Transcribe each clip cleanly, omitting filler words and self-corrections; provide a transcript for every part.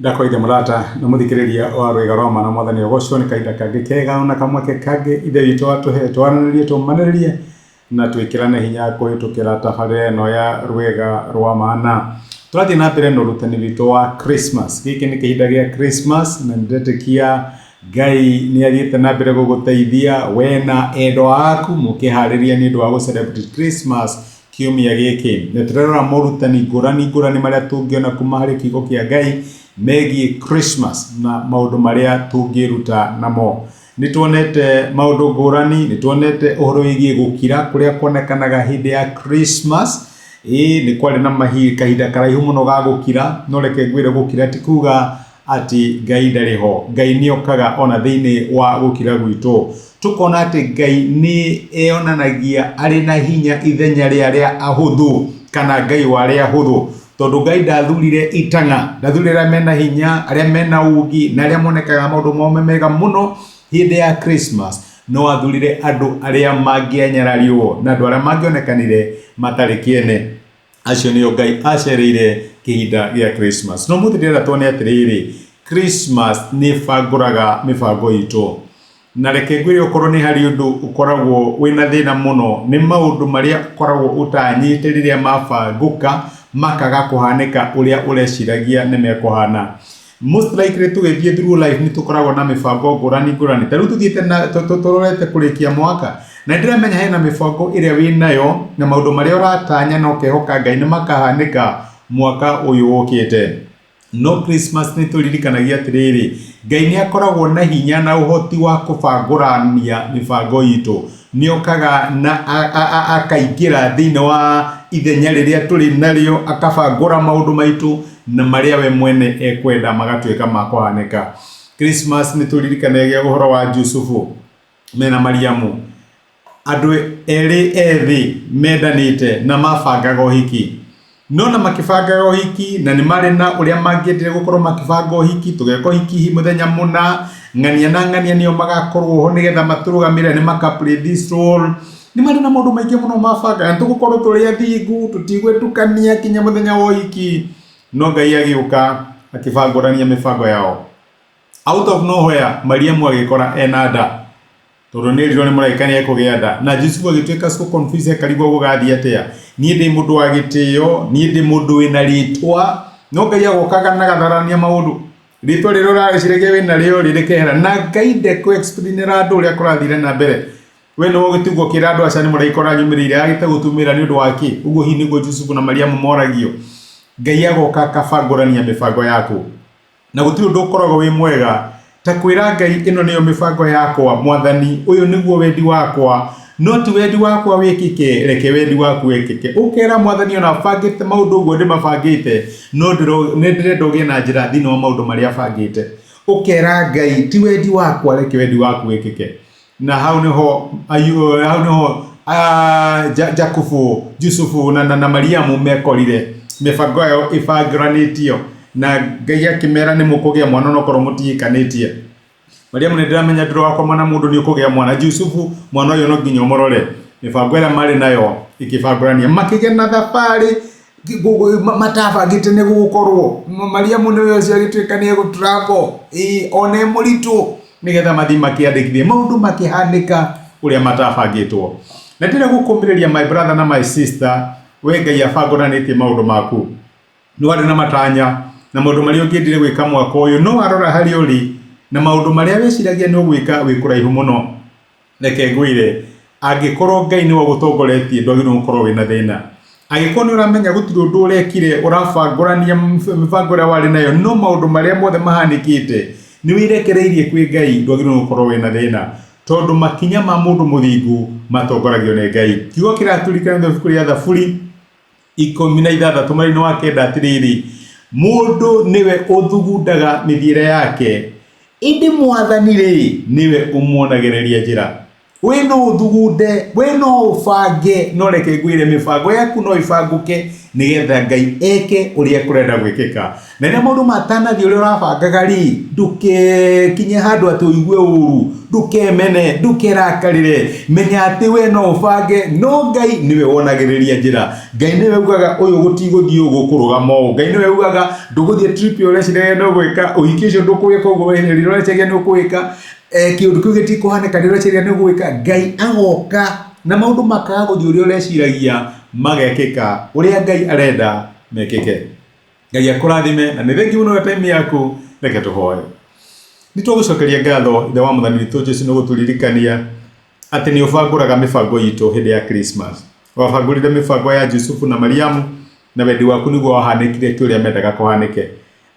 Ndakũgeithia mũrata na mũthikĩrĩria wa Rwĩga rwa Ma na Mwathani ũgocwo nĩ kahinda kangĩ kega ona kamweke kangĩ Ithe witũ atũhe twaranĩrie tũmanĩrĩrie na twĩkĩrane hinya kũhĩtũkĩra tabarĩra ĩno ya Rwĩga rwa Mana. Tũrathiĩ na mbere na ũrutani witũ wa Christmas. Gĩkĩ nĩ kĩhinda gĩa Christmas na nĩndetĩkia Ngai nĩ athiĩte na mbere gũgũteithia we na endwa aku mũkĩharĩria nĩ ũndũ wa gũ celebrate Christmas kiumia gĩkĩ. Na tũrarora morutani ngũrani ngũrani marĩa tũngĩona kuma harĩ kiugo kĩa Ngai megiĩ Christmas na maũndũ marĩa tũngĩruta namo. Nĩ tuonete maũndũ ngũrani, nĩ tuonete ũhoro wĩgiĩ gũkira kũrĩa kuonekanaga hĩndĩ ya Christmas. Ĩĩ nĩ kwarĩ na kahinda karaihu mũno ga gũkira, no reke ngwĩre gũkira ti kuga atĩ Ngai ndarĩ ho. Ngai nĩ okaga ona thĩinĩ wa gũkira gwitũ. Tũkona atĩ Ngai nĩ eyonanagia arĩ na hinya ithenya rĩa arĩa ahũthũ, kana Ngai wa arĩa ahũthũ. Tondũ Ngai ndathurire itang'a, ndathurire arĩa mena hinya, arĩa mena ũũgĩ, na arĩa monekaga maũndũ mao me mega mũno hĩndĩ ya Christmas, no athurire andũ arĩa mangĩanyararirwo na andũ arĩa mangĩonekanire matarĩ kĩene. Acio nĩo Ngai acereire kĩhinda gĩa Christmas. No mũthĩ ndĩrenda tuone atĩrĩrĩ, Christmas nĩ ĩbangũraga mĩbango itũ. Na reke ngwĩre okorwo nĩ harĩ ũndũ ũkoragwo wĩna thĩna mũno, nĩ maũndũ marĩa ũkoragwo ũtanyĩte rĩrĩa mabangũka makaga kũhanĩka ũrĩa ũreciragia nĩ mekũhana. Most likely tũgĩthiĩ through life nĩ tũkoragwo na mĩbango ngũrani ngũrani. Ta rĩu tũthiĩte na tũrorete kũrĩkia mwaka, na nĩndĩramenya hena mĩbango ĩrĩa wĩnayo na maũndũ marĩa ũratanya na ũkehoka Ngai nĩ makahanĩka mwaka ũyũ ũkĩte. No Christmas nĩ tũririkanagia atĩrĩrĩ, Ngai nĩ akoragwo na hinya na ũhoti wa kũbangũrania mĩbango itũ. Nĩ okaga na akaingĩra thĩinĩ wa ithenya rĩrĩa tũrĩ narĩo, akabangũra maũndũ maitũ na marĩa we mwene ekwenda magatuĩka ma kũhanĩka. Christmas nĩ tũririkanagia ũhoro wa Jusufu mena Mariamu. Andũ erĩ ethĩ mendanĩte na mabangaga ũhiki. No na makĩbangaga ũhiki na nĩ marĩ na ũrĩa mangĩendire gũkorwo makĩbanga ũhiki, tũgeka ũhiki hihi mũthenya mũna, ng'ania na ng'ania nĩo magakorwo ho nĩgetha matũrũgamĩrĩre nĩ maka play this role. Nĩ marĩ na maũndũ maingĩ mũno mabangaga, nĩ tũgũkorwo tũrĩ athingu, tũtigwĩtukania nginya mũthenya wa ũhiki. No Ngai agĩũka akĩbangũrania mĩbango yao. Out of nowhere, Mariamu agĩkora ena nda. Tondũ nĩ erirwo nĩ mũraika nĩ ekũgĩa nda. Na Jusufu agĩtuĩka so confused akarigwo gũgathiĩ atĩa. Niĩ ndĩ mũndũ wa gĩtĩo, niĩ ndĩ mũndũ wĩna rĩtwa. No Ngai agokaga na agatharania maũndũ. Rĩtwa rĩrĩa ũrarĩciragia wĩna rĩo rĩ rĩkehera. Na Ngai ndekũ explainĩra andũ ũrĩa kũrathire na mbere. We nĩwe ũgĩtigwo ũkĩra andũ aca nĩ mũraika ũranyumĩrĩire agĩte gũtumĩra nĩ ũndũ wa kĩ? Ũguo hihi nĩguo Jusufu na Mariamu moragio. Ngai agoka akabangũrania mĩbango yaku. Na gũtirĩ ũndũ ũkoragwo wĩ mwega ta kwĩra Ngai ĩno nĩyo mĩbango yakwa, Mwathani, ũyũ nĩguo wendi wakwa, no ti wendi wakwa wĩkĩke, reke wendi waku wĩkĩke. Ũkera Mwathani ona bangĩte maũndũ ũguo ndĩmabangĩte, no nĩ ndĩrenda ũgĩe na njĩra thĩinĩ wa maũndũ marĩa bangĩte. Ũkera Ngai ti wendi wakwa, reke wendi waku wĩkĩke. Na hau niho hau niho Jakubu, Jusufu na Mariamu mekorire mĩbango yao ĩbangĩranĩtio na Ngai akĩmera nĩ mũkũgĩa mwana onokorwo mũtihikanĩtie. Mariamu nĩ ndĩramenya ndũrĩ wakoma na mũndũ nĩ ũkũgĩa mwana. Jusufu mwana ũyũ no nginya ũmũrore. Mĩbango ĩrĩa marĩ nayo ĩkĩbangũrania makĩgĩa na thabarĩ matabangĩte nĩ gũgũkorwo. Mariamu nĩwe ũcio agĩtuĩka nĩ egũ travel ona e mũritũ nĩgetha mathiĩ makĩandĩkithie. Maũndũ makĩhanĩka ũrĩa matabangĩtwo. Na ndĩrenda gũkũmĩrĩria my brother na my sister, we Ngai abangũranĩtie maũndũ maku. Nĩ warĩ na matanya na maũndũ marĩa ũngĩendire gwĩka mwaka ũyũ, no warora harĩa ũrĩ na maũndũ marĩa wĩciragia nĩ ũgwĩka wĩ kũraihu mũno. Reke ngwĩre, angĩkorwo Ngai nĩwe ũgũtongoretie ndwagĩrĩirwo gũkorwo wĩna thĩna. Angĩkorwo nĩ ũramenya gũtirĩ ũndũ ũrekire ũrabangũrania mĩbango ĩrĩa warĩ nayo, no maũndũ marĩa mothe mahanĩkĩte nĩ wĩrekereirie kwĩ Ngai, ndwagĩrĩirwo gũkorwo wĩna thĩna. Tondũ makinya ma mũndũ mũthingu matongoragio nĩ Ngai. Kiugo kĩratũririkania ibuku rĩa Thaburi 16 mũhari-inĩ wa kenda atĩrĩrĩ, mũndũ nĩwe ũthugundaga mĩthiĩre yake, ĩndĩ Mwathani-rĩ, nĩwe ũmuonagĩrĩria njĩra. We no ũthugunde, we no ũbange, no reke ngwĩre mĩbango yaku no ĩbangũke Nĩgetha Ngai eke ũrĩa kũrenda gwĩkĩka. Na rĩrĩa maũndũ matanathiĩ ũrĩa ũrabangaga rĩ, ndũkekinye handũ atĩ ũigue ũru, ndũkemene, ndũkerakarĩre. Menya atĩ we no ũbange, no Ngai nĩwe wonagĩrĩria njĩra. Ngai nĩwe ugaga ũyũ gũtigũthiĩ ũũ gũkũrũgama ũũ. Ngai nĩwe ugaga ndũgũthiĩ trip ĩyo ũreciragia nĩ ũgwĩka, ũhiki ũcio ndũkũwĩka ũguo ũreciragia nĩ ũkũwĩka, kĩũndũ kĩu gĩtikũhanĩka rĩrĩa ũreciria nĩ ũgwĩka. Ngai agoka na maũndũ makaga gũthiĩ ũrĩa ũreciragia magekĩka ũrĩa Ngai arenda mekĩke. Ngai akũrathime na nĩ thengiũ mũno na time yaku, reke tũhoe. Nĩ twagũcokeria ngatho Ithe wa Mwathani witũ Jesu nĩ gũtũririkania atĩ nĩ ũbangũraga mĩbango itũ hĩndĩ ya Christmas. Wabangũrire mĩbango ya Jusufu na Mariamu na wendi waku nĩguo wahanĩkire ti ũrĩa mendaga kũhanĩke.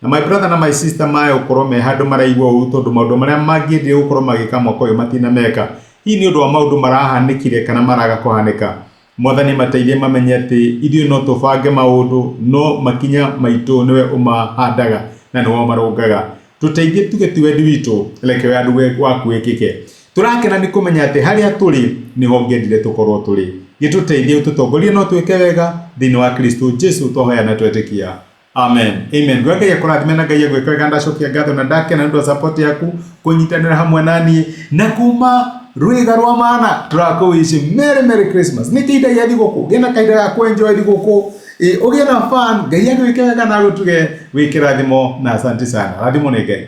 Na my brother na my sister maya gũkorwo me handũ maraigua ũru tondũ maũndũ marĩa mangĩendire gũkorwo magĩka mwaka ũyũ matinameka. Hihi nĩ ũndũ wa maũndũ marahanĩkire kana maraga kũhanĩka. Mwathani mateithie mamenye atĩ ithuĩ no tũbange maũndũ no makinya maitũ nĩwe ũmahandaga na nĩwe ũmarũngaga. Tũteithie tuge ti wendi witũ, reke wendi waku wĩkĩke. Tũrakena nĩ kũmenya atĩ harĩa tũrĩ nĩho ũngĩendire tũkorwo tũrĩ. Gĩtũteithie ũtũtongorie no twĩke wega thĩinĩ wa Kristo Jesu twahoya na twetĩkia. Amen. Amen. Ngwa Ngai akũrathime na Ngai agwĩke wega ndacokia ngatho na ndakena nĩ ũndũ wa support yaku kũnyitanĩra hamwe na niĩ na kuma rwĩga rwa mana tũrakũwish Merry Merry Christmas. Nĩ kĩhinda gĩa thigũkũ, gĩa na kahinda ga kũ-enjoy thigũkũ, ũgĩe na fun, Ngai agwĩke wega na agũtuge wĩ kĩrathimo na asante sana. Rathimwo nĩ Ngai.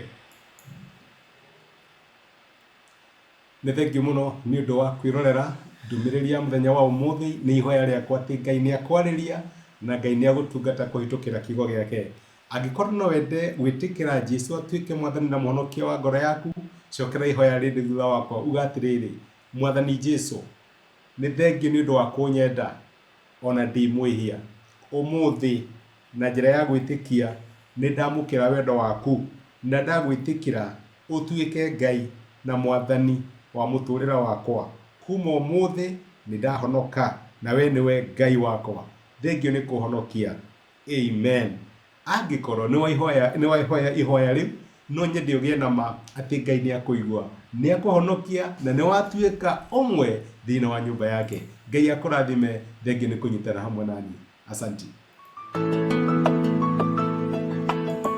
Nĩ thengiũ mũno nĩ ũndũ wa kwĩrorera ndũmĩrĩri ya mũthenya wa ũmũthĩ. Nĩ ihoya rĩakwa atĩ Ngai nĩ akwarĩria na Ngai nĩ agũtungata kũhĩtũkĩra kiugo gĩake. Angĩkorwo no wende gwĩtĩkĩra Jesu atuĩke Mwathani na Mũhonokia wa ngoro yaku, cokera ihoya rĩrĩ thutha wakwa uga atĩrĩrĩ, Mwathani Jesu, nĩ thengiũ nĩ ũndũ wa kũnyenda o na ndĩ mwĩhia. Ũmũthĩ, na njĩra ya gwĩtĩkia, nĩ ndamũkĩra wendo waku na ndagwĩtĩkĩra ũtuĩke Ngai na Mwathani wa mũtũrĩre wakwa. Kuma ũmũthĩ nĩ ndahonoka na we nĩwe Ngai wakwa. Thengiũ nĩ kũhonokia. Amen. Angĩkorwo nĩ wahoya ihoya rĩu, no nyende ũgĩe na ma atĩ Ngai nĩ akũigua, nĩ akũhonokia na nĩ watuĩka ũmwe thĩinĩ wa nyũmba yake. Ngai akũrathime, thengiũ nĩ kũnyitana hamwe naniĩ. Asanti.